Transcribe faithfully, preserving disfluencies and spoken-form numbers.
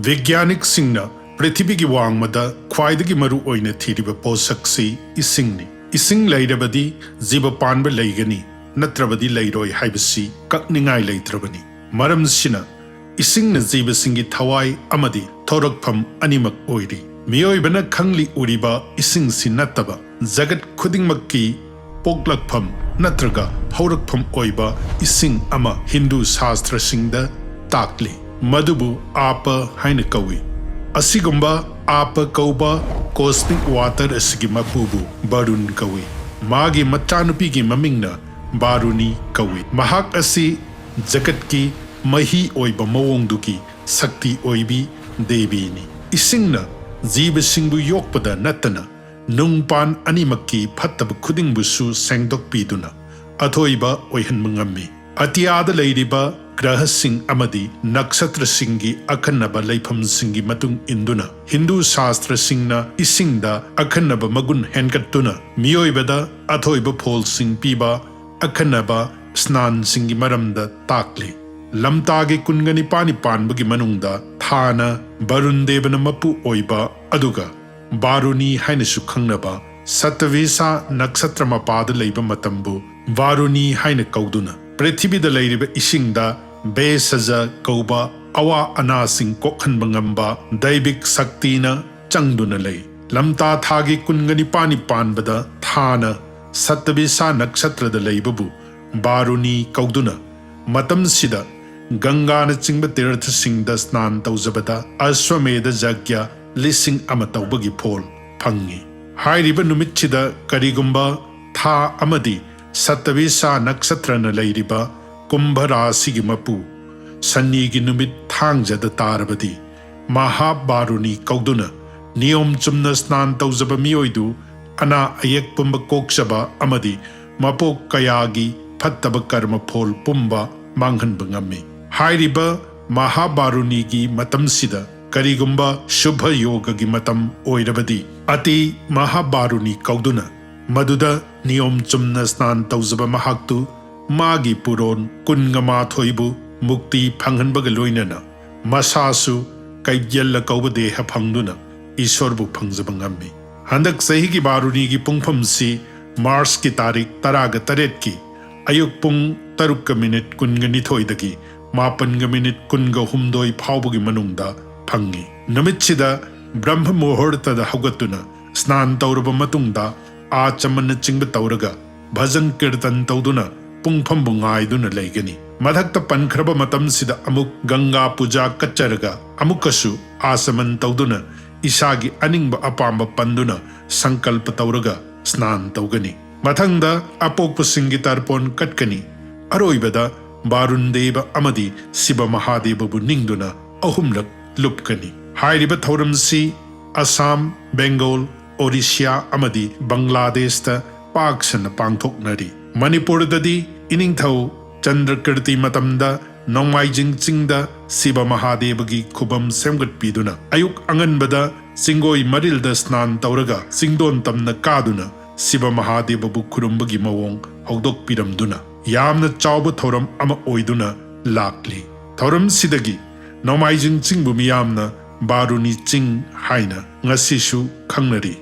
ꯕꯤꯒ꯭ꯌꯥꯅꯤꯛꯁꯤꯡꯅ ꯄ꯭ꯔꯤꯊꯤꯕꯤꯒꯤ ꯋꯥꯡꯃꯗ ꯈ꯭ꯋꯥꯏꯗꯒꯤ ꯃꯔꯨ ꯑꯣꯏꯅ ꯊꯤꯔꯤꯕ ꯄꯣꯠꯁꯛꯁꯤ ꯏꯁꯤꯡꯅꯤ꯫ ꯏꯁꯤꯡ ꯂꯩꯔꯕꯗꯤ ꯖꯤꯕ ꯄꯥꯟꯕ ꯂꯩꯒꯅꯤ, ꯅꯠꯇ꯭ꯔꯕꯗꯤ ꯂꯩꯔꯣꯏ ꯍꯥꯏꯕꯁꯤ ꯀꯛꯅꯤꯡꯉꯥꯏ ꯂꯩꯇ꯭ꯔꯕꯅꯤ꯫ ꯃꯔꯝꯁꯤꯅ ꯏꯁꯤꯡꯅ ꯖꯤꯕꯁꯤꯡꯒꯤ ꯊꯋꯥꯏ ꯑꯃꯗꯤ ꯊꯣꯔꯛꯐꯝ ꯑꯅꯤꯃꯛ ꯑꯣꯏꯔꯤ꯫ ꯃꯤꯑꯣꯏꯕꯅ ꯈꯪꯂꯤ ꯎꯔꯤꯕ ꯏꯁꯤꯡꯁꯤ ꯅꯠꯇꯕ ꯖꯒꯠ ꯈꯨꯗꯤꯡꯃꯛꯀꯤ ꯄꯣꯛꯂꯛꯐꯝ ꯅꯠꯇ꯭ꯔꯒ ꯍꯧꯔꯛꯐꯝ ꯑꯣꯏꯕ ꯏꯁꯤꯡ ꯑꯃ ꯍꯤꯟꯗꯨ ꯁꯥꯁꯇ꯭ꯔꯁꯤꯡꯗ ꯇꯥꯛꯂꯤ꯫ ꯃꯗꯨꯕꯨ ꯑꯥꯄ ꯍꯥꯏꯅ ꯀꯧꯏ꯫ ꯑꯁꯤꯒꯨꯝꯕ ꯑꯥꯄ ꯀꯧꯕ cosmic water ꯑꯁꯤꯒꯤ ꯃꯄꯨꯕꯨ ꯕꯔꯨꯟ ꯀꯧꯏ꯫ ꯃꯥꯒꯤ ꯃꯆꯥꯅꯨꯄꯤꯒꯤ ꯃꯃꯤꯡꯅ ꯕꯥꯔꯨꯅꯤ ꯀꯧꯏ꯫ ꯃꯍꯥꯛ ꯑꯁꯤ ꯖꯒꯠꯀꯤ ꯃꯍꯤ ꯑꯣꯏꯕ ꯃꯑꯣꯡꯗꯨꯒꯤ ꯁꯛꯇꯤ ꯑꯣꯏꯕꯤ ꯗꯦꯕꯤꯅꯤ꯫ ꯏꯁꯤꯡꯅ ꯖꯤꯕꯁꯤꯡꯕꯨ ꯌꯣꯛꯄꯗ ꯅꯠꯇꯅ ꯅꯨꯡꯄꯥꯟ ꯑꯅꯤꯃꯛꯀꯤ ꯐꯠꯇꯕ ꯈꯨꯗꯤꯡꯕꯨꯁꯨ ꯁꯦꯡꯗꯣꯛꯄꯤꯗꯨꯅ ꯑꯊꯣꯏꯕ ꯑꯣꯏꯍꯟꯕ ꯉꯝꯃꯤ꯫ ꯑꯇꯤꯌꯥꯗ ꯂꯩꯔꯤꯕ ꯒ꯭ꯔꯍꯁꯤꯡ ꯑꯃꯗꯤ ꯅꯛꯁꯇ꯭ꯔꯁꯤꯡꯒꯤ ꯑꯈꯟꯅꯕ ꯂꯩꯐꯝꯁꯤꯡꯒꯤ ꯃꯇꯨꯡ ꯏꯟꯗꯨꯅ ꯍꯤꯟꯗꯨ ꯁꯥꯁꯇ꯭ꯔꯁꯤꯡꯅ ꯏꯁꯤꯡꯗ ꯑꯈꯟꯅꯕ ꯃꯒꯨꯟ ꯍꯦꯟꯒꯠꯇꯨꯅ ꯃꯤꯑꯣꯏꯕꯗ ꯑꯊꯣꯏꯕ ꯐꯣꯜꯁꯤꯡ ꯄꯤꯕ ꯑꯈꯟꯅꯕ ꯁ꯭ꯅꯥꯟꯁꯤꯡꯒꯤ ꯃꯔꯝꯗ ꯇꯥꯛꯂꯤ꯫ ꯂꯝꯇꯥꯒꯤ ꯀꯨꯟꯒ ꯅꯤꯄꯥꯟꯅꯤ ꯄꯥꯟꯕꯒꯤ ꯃꯅꯨꯡꯗ ꯊꯥꯅ ꯕꯔꯨꯟ ꯗꯦꯕꯅ ꯃꯄꯨ ꯑꯣꯏꯕ ꯑꯗꯨꯒ ꯕꯥꯔꯨꯅꯤ ꯍꯥꯏꯅꯁꯨ ꯈꯪꯅꯕ ꯁꯇꯚꯤꯁꯥ ꯅꯛꯁꯇ꯭ꯔ ꯃꯄꯥꯗ ꯂꯩꯕ ꯃꯇꯝꯕꯨ ꯕꯥꯔꯨꯅꯤ ꯍꯥꯏꯅ ꯀꯧꯗꯨꯅ ꯄ꯭ꯔꯤꯊꯤꯕꯤꯗ ꯂꯩꯔꯤꯕ ꯏꯁꯤꯡꯗ ꯕꯦꯁꯖ ꯀꯧꯕ ꯑꯋꯥ ꯑꯅꯥꯁꯤꯡ ꯀꯣꯛꯍꯟꯕ ꯉꯝꯕ ꯗꯩꯕꯤꯛ ꯁꯛꯇꯤꯅ ꯆꯪꯗꯨꯅ ꯂꯩ꯫ ꯂꯝꯇꯥ ꯊꯥꯒꯤ ꯀꯨꯟꯒ ꯅꯤꯄꯥꯟꯅꯤ ꯄꯥꯟꯕꯗ ꯊꯥꯅ ꯁꯇꯚꯤꯁꯥ ꯅꯛꯁꯇ꯭ꯔꯗ ꯂꯩꯕꯕꯨ ꯕꯥꯔꯨꯅꯤ ꯀꯧꯗꯨꯅ ꯃꯇꯝꯁꯤꯗ ꯒꯪꯒꯥꯅꯆꯤꯡꯕ ꯇꯤꯔꯊꯁꯤꯡꯗ ꯁ꯭ꯅꯥꯟ ꯇꯧꯖꯕꯗ ꯑꯁ꯭ꯋꯃꯦꯙ ꯌꯖ꯭ઞ ꯂꯤꯁꯤꯡ ꯑꯃ ꯇꯧꯕꯒꯤ ꯐꯣꯜ ꯐꯪꯉꯤ꯫ ꯍꯥꯏꯔꯤꯕ ꯅꯨꯃꯤꯠꯁꯤꯗ ꯀꯔꯤꯒꯨꯝꯕ ꯊꯥ ꯑꯃꯗꯤ ꯁꯇꯚꯤꯁꯥ ꯅꯛꯁꯇ꯭ꯔꯅ ꯂꯩꯔꯤꯕ ꯀꯨꯝꯚ ꯔꯥꯁꯤꯒꯤ ꯃꯄꯨ ꯁꯟꯅꯤꯒꯤ ꯅꯨꯃꯤꯠ ꯊꯥꯡꯖꯗ ꯇꯥꯔꯕꯗꯤ ꯃꯍꯥꯕꯥꯔꯨꯅꯤ ꯀꯧꯗꯨꯅ ꯅꯤꯌꯣꯝ ꯆꯨꯝꯅ ꯁ꯭ꯅꯥꯟ ꯇꯧꯖꯕ ꯃꯤꯑꯣꯏꯗꯨ ꯑꯅꯥ ꯑꯌꯦꯛ ꯄꯨꯝꯕ ꯀꯣꯛꯆꯕ ꯑꯃꯗꯤ ꯃꯄꯣꯛ ꯀꯌꯥꯒꯤ ꯐꯠꯇꯕ ꯀꯔꯃ ꯐꯣꯜ ꯄꯨꯝꯕ ꯃꯥꯡꯍꯟꯕ ꯉꯝꯃꯤ꯫ ꯍꯥꯏꯔꯤꯕ ꯃꯍꯥꯕꯥꯔꯨꯅꯤꯒꯤ ꯃꯇꯝꯁꯤꯗ ꯀꯔꯤꯒꯨꯝꯕ ꯁꯨꯚ ꯌꯣꯒꯒꯤ ꯃꯇꯝ ꯑꯣꯏꯔꯕꯗꯤ ꯑꯇꯤ ꯃꯍꯥꯕꯥꯔꯨꯅꯤ ꯀꯧꯗꯨꯅ ꯃꯗꯨꯗ ꯅꯤꯌꯣꯝ ꯆꯨꯝꯅ ꯁ꯭ꯅꯥꯟ ꯇꯧꯖꯕ ꯃꯍꯥꯛꯇꯨ ꯃꯥꯒꯤ ꯄꯨꯔꯣꯟ ꯀꯨꯟꯒ ꯃꯥꯊꯣꯏꯕꯨ ꯃꯨꯛꯇꯤ ꯐꯪꯍꯟꯕꯒ ꯂꯣꯏꯅꯅ ꯃꯁꯥꯁꯨ ꯀꯩꯕ꯭ꯌꯜꯂ ꯀꯧꯕ ꯗꯦꯍ ꯐꯪꯗꯨꯅ ꯏꯁꯣꯔꯕꯨ ꯐꯪꯖꯕ ꯉꯝꯃꯤ꯫ ꯍꯟꯗꯛ ꯆꯍꯤꯒꯤ ꯕꯥꯔꯨꯅꯤꯒꯤ ꯄꯨꯡꯐꯝꯁꯤ ꯃꯥꯔꯆꯀꯤ ꯇꯥꯔꯤꯛ ꯇꯔꯥꯒ ꯇꯔꯦꯠꯀꯤ ꯑꯌꯨꯛ ꯄꯨꯡ ꯇꯔꯨꯛꯀ ꯃꯤꯅꯤꯠ ꯀꯨꯟꯒ ꯅꯤꯊꯣꯏꯗꯒꯤ ꯃꯥꯄꯟꯒ ꯃꯤꯅꯤꯠ ꯀꯨꯟꯒ ꯍꯨꯝꯗꯣꯏ ꯐꯥꯎꯕꯒꯤ ꯃꯅꯨꯡꯗ ꯐꯪꯉꯤ꯫ ꯅꯨꯃꯤꯠꯁꯤꯗ ꯕ꯭ꯔꯍ꯭ꯃ ꯃꯨꯍꯨꯔꯇꯗ ꯍꯧꯒꯠꯇꯨꯅ ꯁ꯭ꯅꯥꯟ ꯇꯧꯔꯕ ꯃꯇꯨꯡꯗ ꯑꯥꯆꯃꯟꯅꯆꯤꯡꯕ ꯇꯧꯔꯒ ꯚꯖꯟ ꯀꯤꯔꯇꯟ ꯇꯧꯗꯨꯅ ꯄꯨꯡꯐꯝꯕꯨ ꯉꯥꯏꯗꯨꯅ ꯂꯩꯒꯅꯤ꯫ ꯃꯊꯛꯇ ꯄꯟꯈ꯭ꯔꯕ ꯃꯇꯝꯁꯤꯗ ꯑꯃꯨꯛ ꯒꯪꯒꯥ ꯄꯨꯖꯥ ꯀꯠꯆꯔꯒ ꯑꯃꯨꯛꯀꯁꯨ ꯑꯥꯆꯃꯟ ꯇꯧꯗꯨꯅ ꯏꯁꯥꯒꯤ ꯑꯅꯤꯡꯕ ꯑꯄꯥꯝꯕ ꯄꯟꯗꯨꯅ ꯁꯪꯀꯜꯄ ꯇꯧꯔꯒ ꯁ꯭ꯅꯥꯟ ꯇꯧꯒꯅꯤ꯫ ꯃꯊꯪꯗ ꯑꯄꯣꯛꯄꯁꯤꯡꯒꯤ ꯇꯔꯄꯣꯟ ꯀꯠꯀꯅꯤ꯫ ꯑꯔꯣꯏꯕꯗ ꯕꯥꯔꯨꯟ ꯗꯦꯕ ꯑꯃꯗꯤ ꯁꯤꯕ ꯃꯍꯥꯗꯦꯕꯕꯨ ꯅꯤꯡꯗꯨꯅ ꯑꯍꯨꯝꯂꯛ ꯂꯨꯞꯀꯅꯤ꯫ ꯍꯥꯏꯔꯤꯕ ꯊꯧꯔꯝꯁꯤ ꯑꯁꯥꯝ, ꯕꯦꯡꯒꯣꯜ, ꯑꯣꯔꯤꯁꯤꯌꯥ ꯑꯃꯗꯤ ꯕꯪꯒ꯭ꯂꯥꯗꯦꯁꯇ ꯄꯥꯛ ꯁꯟꯅ ꯄꯥꯡꯊꯣꯛꯅꯔꯤ꯫ ꯃꯅꯤꯄꯨꯔꯗꯗꯤ ꯏꯅꯤꯡꯊꯧ ꯆꯟꯗ꯭ꯔꯀꯤꯔꯇꯤ ꯃꯇꯝꯗ ꯅꯣꯡꯃꯥꯏꯖꯤꯡ ꯆꯤꯡꯗ ꯁꯤꯕ ꯃꯍꯥꯗꯦꯕꯒꯤ ꯈꯨꯕꯝ ꯁꯦꯝꯒꯠꯄꯤꯗꯨꯅ ꯑꯌꯨꯛ ꯑꯉꯟꯕꯗ ꯆꯤꯡꯒꯣꯏ ꯃꯔꯤꯜꯗ ꯁ꯭ꯅꯥꯟ ꯇꯧꯔꯒ ꯆꯤꯡꯗꯣꯟ ꯇꯝꯅ ꯀꯥꯗꯨꯅ ꯁꯤꯕ ꯃꯍꯥꯗꯦꯕꯕꯨ ꯈꯨꯔꯨꯝꯕꯒꯤ ꯃꯑꯣꯡ ꯍꯧꯗꯣꯛꯄꯤꯔꯝꯗꯨꯅ ꯌꯥꯝꯅ ꯆꯥꯎꯕ ꯊꯧꯔꯝ ꯑꯃ ꯑꯣꯏꯗꯨꯅ ꯂꯥꯛꯂꯤ꯫ ꯊꯧꯔꯝꯁꯤꯗꯒꯤ ꯅꯣꯡꯃꯥꯏꯖꯤꯡ ꯆꯤꯡꯕꯨ ꯃꯤꯌꯥꯝꯅ ꯕꯥꯔꯨꯅꯤ ꯆꯤꯡ ꯍꯥꯏꯅ ꯉꯁꯤꯁꯨ ꯈꯪꯅꯔꯤ꯫